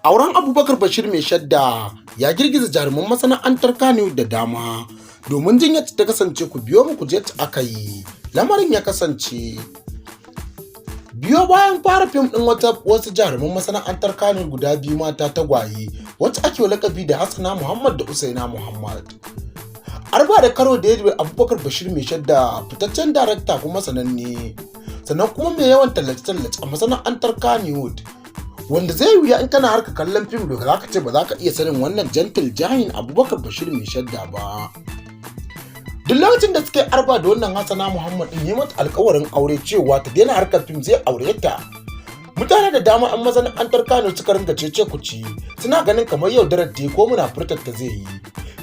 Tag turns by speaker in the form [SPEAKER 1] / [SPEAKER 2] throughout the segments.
[SPEAKER 1] Auren Abubakar Bashir Mai Shadda ya girgiza jaruman masana'antar Kannywood da dama. Domin jin yadda ta kasance, ku biyo mu ku ji yadda aka yi. Lamarin ya kasance. Biyo bayan fara fim ɗin wasu jaruman masana'antar Kannywood guda biyu mata tagwaye, wacce ake wa lakabi da Hassana Muhammad da Usaina Muhammad. Arba da karo da yadda Abubakar Bashir Mai Shadda, fitaccen darakta kuma sananne, sannan kuma mai yawan tallace-tallace a masana'antar Kannywood, wanda zai wuya in kana harka kallon fim da za ka ce ba za ka iya sanin wannan gentle giant Abubakar Bashir Mai Shadda ba. Duk lokacin da suka yi arba da wannan Hassana Muhammad din, yi mata alkawarin aure cewa ta daina harkar fim, zai aure ta. Mutane da dama an masana'antar Kano suka ringa cece kuci, suna ganin kamar yaudarar ta ko munafurtar ta zai yi.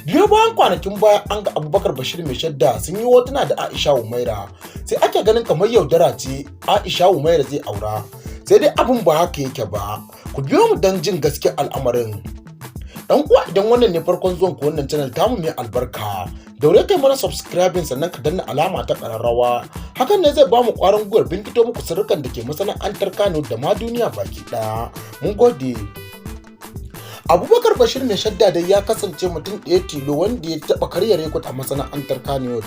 [SPEAKER 1] Biyo bayan kwanakin baya an ga Abubakar Bashir Mai Shadda sun yi hotuna da Aisha Umaira, sai ake ganin kamar yaudara ce, Aisha Umaira zai aura. Sai dai abin ba haka yake ba. Ku biyo mu don jin gaskiyar al'amarin. Dan uwa, idan wannan ne farkon zuwan ku wannan channel tamu mai albarka, daure kai mana subscribing, sannan ka danna alama ta kararrawa. Hakan ne zai bamu kwarin gwiwar binkito muku sirrukan da ke masana'antar Kano da ma duniya baki daya. Mun gode. Abubakar Bashir Mai Shadda dai ya kasance mutum ɗaya tilo wanda ya taɓa karya record a masana'antar Kannywood,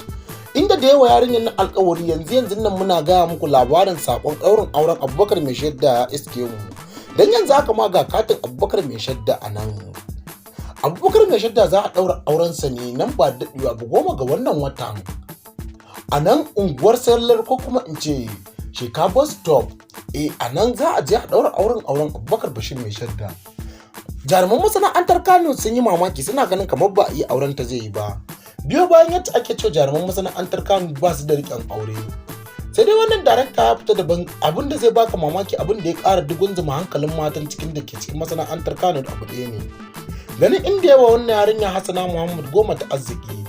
[SPEAKER 1] inda da yawa yarinyar na alkawari. Yanzu yanzu nan muna gaya muku labarin sakon ɗaurin auren Abubakar Mai Shadda ya iske mu. Don yanzu haka ma ga katin Abubakar Mai Shadda a nan. Abubakar Mai Shadda za a ɗaura aurensa ne nan ba daɗewa ba, 10 ga wannan watan, a nan unguwar Sallar, ko kuma in ce Sheka Bus Stop. A nan za a je a ɗaura auren Abubakar Bashir Mai Shadda. Jaruman masana'antar Kano sun yi mamaki, suna ganin kamar ba a yi auren ta zai yi ba, biyo bayan yadda ake cewa jaruman masana'antar Kano ba su da riƙon aure. Sai dai wannan darakta ya fita daban. Abin da zai baka mamaki, abin da ya ƙara dugunzuma hankalin matan cikin da ke cikin masana'antar Kano da abu ɗaya ne: ganin inda yawa wannan yarinya Hassana Muhammad goma ta arziki.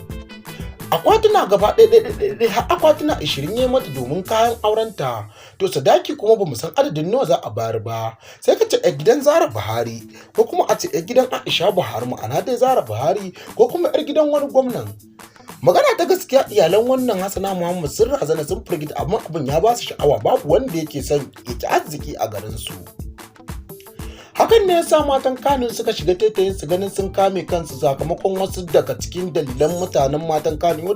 [SPEAKER 1] Akwatuna gaba ɗaya ɗaya har akwatuna 20 ya mata domin kayan aurenta. To, sadaki kuma bamu san adadin nawa za a bayar ba. Sai ka ce a gidan Zara Buhari, ko kuma a ce a gidan Aisha Buhari, ma'ana dai Zara Buhari, ko kuma yar gidan wani gwamnan. Magana ta gaskiya, iyalan wannan Hassana Muhammad sun razana, sun firgita, amma abin ya ba su sha'awa. Babu wanda yake son ya ci arziki a garin su. Hakan ne ya sa matan Kano suka shiga taitayin su, ganin sun kame kansu sakamakon wasu daga cikin dalilan mutanen matan Kano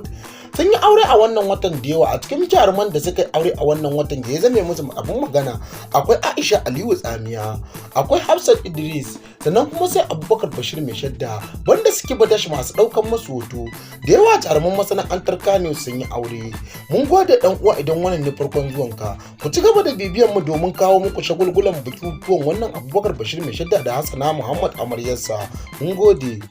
[SPEAKER 1] sun yi aure a wannan watan da yawa. A cikin jaruman da suka yi aure a wannan watan da ya zame musu abin magana, akwai Aisha Aliyu Tsamiya, akwai Hafsat Idris, sannan kuma sai Abubakar Bashir Mai Shadda, banda suke badashi masu daukan masu hoto. Da yawa jaruman masana'antar Kano sun yi aure. Mun gode, dan uwa. Idan wannan ne farkon zuwanka, ku ci gaba da bibiyan mu domin kawo muku shagulgulan bukukuwan wannan Abubakar Bashir Mai Shadda da Hassana Muhammad amaryarsa. Mun gode.